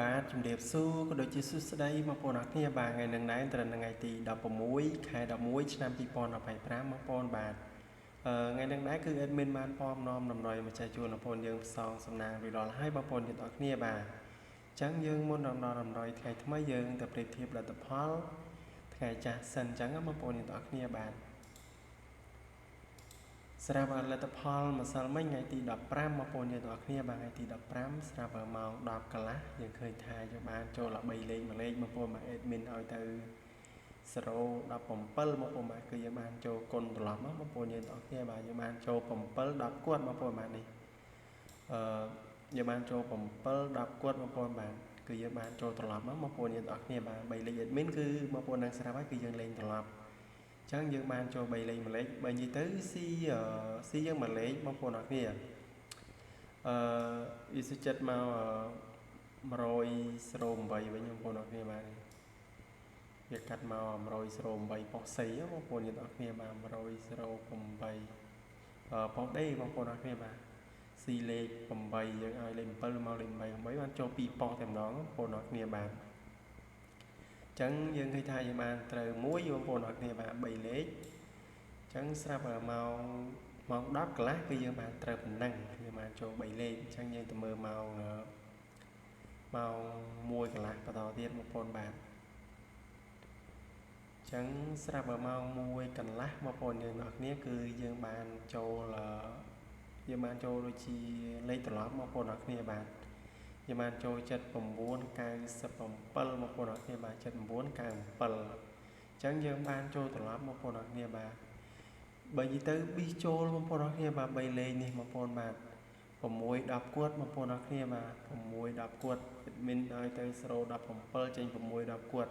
បាទជំរាបសួរក៏ដូចជាសួស្តីបងប្អូនអរគ្នាបាទថ្ងៃនឹងដែរត្រូវនៅថ្ងៃទី16ខែ11ឆ្នាំ2025បងប្អូនបាទថ្ងៃនឹងដែរគឺ admin បានពំនាំតម្រុយមកចែកជូនបងប្អូនយើងផ្សងសំណាងរួចរាល់ហើយបងប្អូនយើងទាំងអស់គ្នាបាទអញ្ចឹងយើងមុនដល់តម្រុយថ្ងៃថ្មីយើងទៅប្រៀបធៀបលទ្ធផលថ្ងៃចាស់សិនអញ្ចឹងបងប្អូនយើងទាំងអស់គ្នាបាទស្រាប់លទ្ធផលម្សិលមិញថ្ងៃទី15បងប្អូនយើងទាំងអស់គ្នាបាទថ្ងៃទី15ស្រាប់ម៉ោង10កន្លះយើងឃើញថាយើងបានចូល13លេខមួយលេខបងប្អូនបាទ admin ឲ្យទៅ0 17បងប្អូនបាទគឺយើងបានចូលគុណត្រឡប់មកបងប្អូនយើងទាំងអស់គ្នាបាទយើងបានចូល7 10គួតបងប្អូនបាទនេះយើងបានចូល7 10គួតបងប្អូនបាទគឺយើងបានចូលត្រឡប់មកបងប្អូនយើងទាំងអស់គ្នាបាទ3លេខ admin គឺបងប្អូននឹងស្រាប់ហើយគឺយើងលេងត្រឡប់ចឹងយើងបានចូល3លេខមួយលេខបើនិយាយទៅស៊ីស៊ីយើងមួយលេខបងប្អូនអរគ្នាអឺវាសុចិត្តមក108វិញបងប្អូនអរគ្នាបាទវាកាត់មក108ប៉ុស្តិ៍សីបងប្អូនយើងទាំងអស់គ្នាបាទ108ប៉ុស្តិ៍ដេបងប្អូនអរគ្នាបាទស៊ីលេខ8យើងឲ្យលេខ7មកលេខ8 8បានចូល2ប៉ុស្តិ៍តែម្ដងបងប្អូនអរគ្នាបាទចឹងយើងឃើញថាយើងបានត្រូវមួយបងប្អូនអរគ្នាបាទ3លេខចឹងស្រាប់ម៉ោងម៉ោង10កន្លះគឺយើងបានត្រូវប៉ុណ្ណឹងយើងបានចូល3លេខអញ្ចឹងយើងទៅមើលម៉ោងម៉ោង1កន្លះបន្តទៀតបងប្អូនបាទចឹងស្រាប់ម៉ោង1កន្លះបងប្អូនយើងទាំងអស់គ្នាគឺយើងបានចូលយើងបានចូលដូចជាលេខត្រឡប់បងប្អូនអរគ្នាបាទយើងបានចូល79 97បងប្អូនអរគ្នាបាទ79 97អញ្ចឹងយើងបានចូលត្រឡប់បងប្អូនអរគ្នាបាទបើនិយាយទៅប៊ីសចូលបងប្អូនអរគ្នាបាទ3លេខនេះបងប្អូនបាទ6 10គួតបងប្អូនអរគ្នាបាទ6 10គួត admin ឲ្យទៅ0 17ចេញ6 10គួត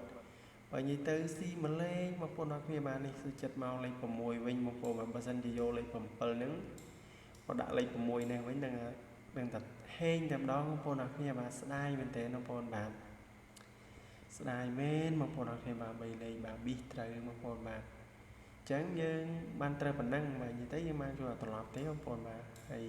បើនិយាយទៅស៊ីមួយលេខបងប្អូនអរគ្នាបាទនេះគឺចិត្តមកលេខ6វិញបងប្អូនបាទបើសិនជាយកលេខ7ហ្នឹងបើដាក់លេខ6នេះវិញនឹងនឹងតែហេងតែម្ដងបងប្អូនអរគ្នាបាទស្ដាយមែនតើបងប្អូនបាទស្ដាយមែនបងប្អូនអរគ្នាបាទ3លេខបាទប៊ីសត្រូវបងប្អូនបាទអញ្ចឹងយើងបានត្រូវប៉ុណ្ណឹងបាទនិយាយទៅយើងបានចូលត្រឡប់ទេបងប្អូនបាទហើយ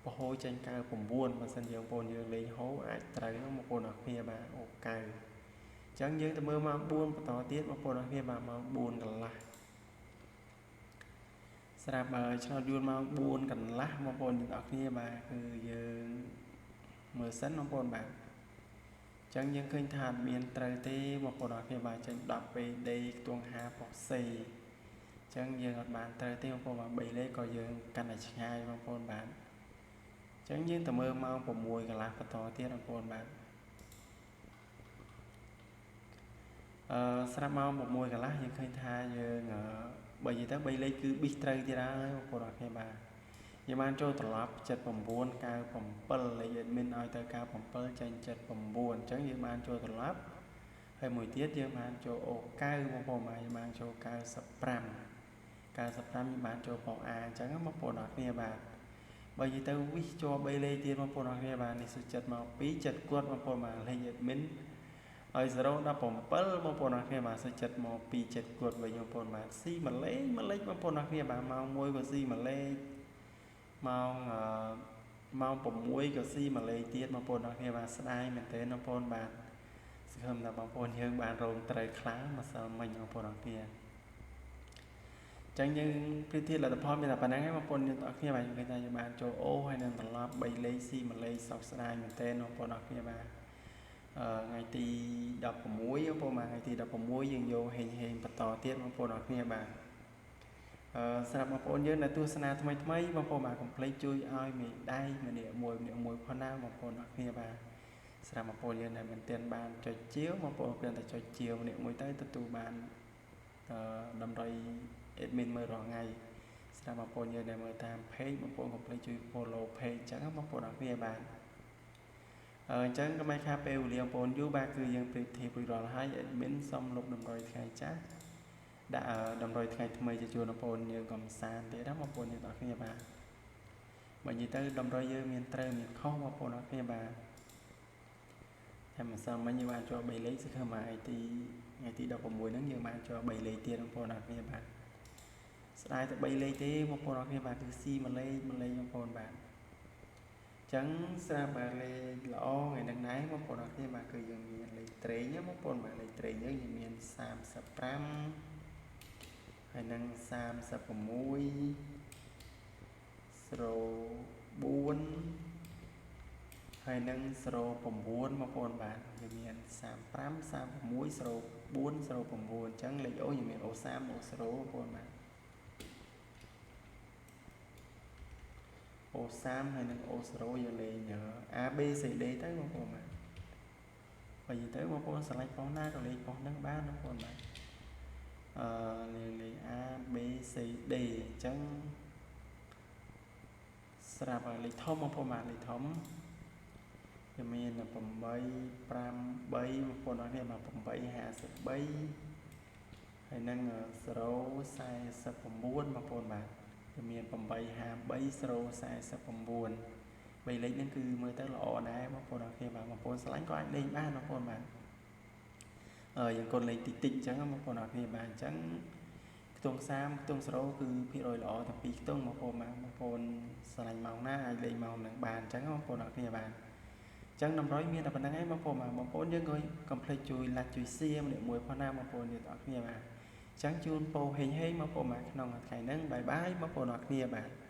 បហូរចេញ99បើសិនជាបងប្អូនយើងលេងហូរអាចត្រូវបងប្អូនអរគ្នាបាទអូ9អញ្ចឹងយើងទៅមើលម៉ោង4បន្តទៀតបងប្អូនអរគ្នាបាទម៉ោង4កន្លះស្រាប់បើឆ្នោតយួនម៉ោង4កន្លះបងប្អូនទាំងអស់គ្នាបាទគឺយើងមើលសិនបងប្អូនបាទអញ្ចឹងយើងឃើញថាអត់មានត្រូវទេបងប្អូនអរគ្នាបាទចេញ10 PD ខ្ទង់5ប៉ុស្តិ៍ C អញ្ចឹងយើងអត់បានត្រូវទេបងប្អូនបាទ3លេខក៏យើងកាន់តែឆ្ងាយបងប្អូនបាទអញ្ចឹងយើងទៅមើលម៉ោង6កន្លះបន្តទៀតបងប្អូនបាទស្រាប់ម៉ោង6កន្លះយើងឃើញថាយើងបើនិយាយទៅ3លេខគឺប៊ីសត្រូវទៀតហើយបងប្អូនអរគ្នាបាទយើងបានចូលត្រឡប់79 97លេខ admin ឲ្យទៅ97ចេញ79អញ្ចឹងយើងបានចូលត្រឡប់ហើយមួយទៀតយើងបានចូលអូ9បងប្អូនបាទយើងបានចូល95 95យើងបានចូលប៉ុ A អញ្ចឹងបងប្អូនអរគ្នាបាទបើនិយាយទៅវិសជាប់3លេខទៀតបងប្អូនអរគ្នាបាទនេះសុចិត្តមក2ចិត្តគាត់បងប្អូនបាទលេខ admin ឲ្យ0 17បងប្អូនអរគ្នាបាទសុចិត្តមក2ចិត្តគាត់វិញបងប្អូនបាទស៊ីមួយលេខមួយលេខបងប្អូនអរគ្នាបាទម៉ោង1ក៏ស៊ីមួយលេខម៉ោងម៉ោង6ក៏ស៊ីមួយលេខទៀតបងប្អូនអរគ្នាបាទស្ដាយមែនទែនបងប្អូនបាទសង្ឃឹមថាបងប្អូនយើងបានរងត្រូវខ្លាំងម្សិលមិញបងប្អូនអរគ្នាចឹងយើងប្រៀបធៀបលទ្ធផលមានតែប៉ុណ្្នឹងឯងបងប្អូនយើងទាំងអស់គ្នាបាទយើងឃើញថាយើងបានចូលអូហើយនឹងត្រឡប់3លេខស៊ីមួយលេខសោកស្ដាយមែនទែនបងប្អូនអរគ្នាបាទថ្ងៃទី16បងប្អូនបាទថ្ងៃទី16យើងយកហេងហេងបន្តទៀតបងប្អូនអរគ្នាបាទសម្រាប់បងប្អូនយើងដែលទស្សនាថ្មីថ្មីបងប្អូនបាទកុំភ្លេចជួយឲ្យមេដៃម្នាក់មួយម្នាក់មួយផងណាបងប្អូនអរគ្នាបាទសម្រាប់បងប្អូនយើងដែលមិនទាន់បានចុចជាវបងប្អូនគ្រាន់តែចុចជាវម្នាក់មួយទៅទទួលបានតម្រុយ admin មើលរាល់ថ្ងៃសម្រាប់បងប្អូនយើងដែលមើលតាម page បងប្អូនកុំភ្លេចជួយ follow page អញ្ចឹងបងប្អូនអរគ្នាបាទអញ្ចឹងកុំឲ្យខាតពេលវេលាបងប្អូនយូរបាទគឺយើងប្រៀបធៀបរួចរាល់ហើយ admin សូមលុបតម្រុយថ្ងៃចាស់ដាក់តម្រុយថ្ងៃថ្មីជាជួនបងប្អូនយើងកំសាន្តទៀតណាបងប្អូនយើងទាំងអស់គ្នាបាទបើនិយាយទៅតម្រុយយើងមានត្រូវមានខុសបងប្អូនអរគ្នាបាទតែម្សិលមិញយើងបានជាប់3លេខសង្ឃឹមថាថ្ងៃទី16ហ្នឹងយើងបានជាប់3លេខទៀតបងប្អូនអរគ្នាបាទស្ដាយតែ3លេខទេបងប្អូនអរគ្នាបាទគឺស៊ីមួយលេខមួយលេខបងប្អូនបាទ ចឹងស្រាប់តែលេខល្អថ្ងៃហ្នឹងដែរបងប្អូនអរគ្នាបាទគឺយើងមានលេខត្រេងបងប្អូនបាទលេខត្រេងយើងយើងមាន35ហើយនឹង36 04ហើយនឹង09បងប្អូនបាទវាមាន35 36 04 09អញ្ចឹងលេខអូយើងមានអូ30អូ0បងប្អូនបាទអូ30ហើយនឹងអូ0យើងលេង A B C D ទៅបងប្អូនបាទបើនិយាយទៅបងប្អូនស្រឡាញ់ប៉ុស្ណាក៏លេងប៉ុស្ហ្នឹងបានបងប្អូនបាទអឺលេងលេង A B C D អញ្ចឹងស្រាប់ហើយលេខធំបងប្អូនបាទលេខធំវាមាន8 5 3បងប្អូនអរគ្នាបាទ8 53ហើយនឹង0 49បងប្អូនបាទវាមាន8 53 0 49បីលេខហ្នឹងគឺមើលទៅល្អដែរបងប្អូនអរគ្នាបាទបងប្អូនស្រឡាញ់ក៏អាចលេងបានបងប្អូនបាទអឺយើងកូនលេងតិចតិចអញ្ចឹងបងប្អូនអរគ្នាបាទអញ្ចឹងខ្ទង់30ខ្ទង់0គឺភាគរយល្អទាំងពីរខ្ទង់បងប្អូនបាទបងប្អូនស្រឡាញ់ម៉ោងណាអាចលេងម៉ោងហ្នឹងបានអញ្ចឹងបងប្អូនអរគ្នាបាទអញ្ចឹងតម្រុយមានតែប៉ុណ្្នឹងឯងបងប្អូនបាទបងប្អូនយើងក៏កុំភ្លេចជួយ like ជួយ share ម្នាក់មួយផងណាបងប្អូនយើងទាំងអស់គ្នាបាទអញ្ចឹងជូនពោហេងហេងបងប្អូនបាទក្នុងថ្ងៃហ្នឹងបាយបាយបងប្អូនអរគ្នាបាទ។